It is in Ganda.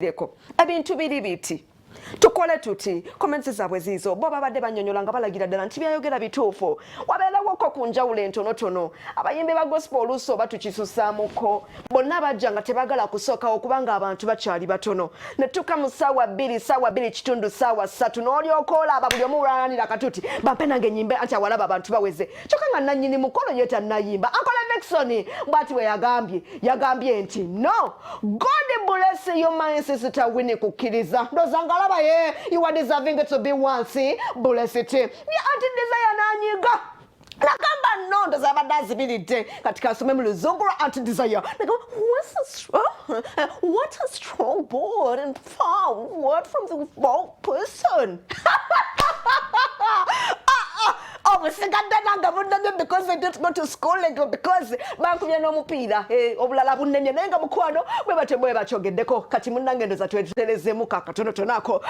Kankubulireko, ebintu biri biti, tukole tuti. Comments zaabwe ziizo. Bo babadde banyonyola nga balagira ddala nti byayogera bituufu. Wabeerawoko ku njawulo entonotono. Abayimbi ba gospel oluusi oba tukisusaamuko, bonna bajja nga tebagala kusookawo kubanga abantu bakyali batono. Ne tuka mu ssaawa 2, ssaawa 2 kitundu, ssaawa 3, n'olyoka olaba buli omu lwalanira katuti bampe nange nyimbe, anti awalaba abantu baweze, kyokka nga nannyini mukolo ye tannayimba. Uncle Levixone bw'ati bwe yagambye, yagambye nti, "No, God bless you, my sister Winnie Kukkiriza." Ndowooza ng'alaba ye, you are deserving to be once blessed. Ye Auntie Desire n'anyiga nagamba no, ndoza abadde azibiridde. Kati kasome mu Luzungu lwa Auntie Desire. Nagamba, "What a strong board and power word from the wrong person." Ah, obusigadde nange bunnemye because I didn't go to school and because bankubye n'omupiira, obulala bunnemye. Naye nga mukwano bwe batyo bwe bakyogeddeko. Kati munnange, ndoza tweterezeemu kakatonotono ako.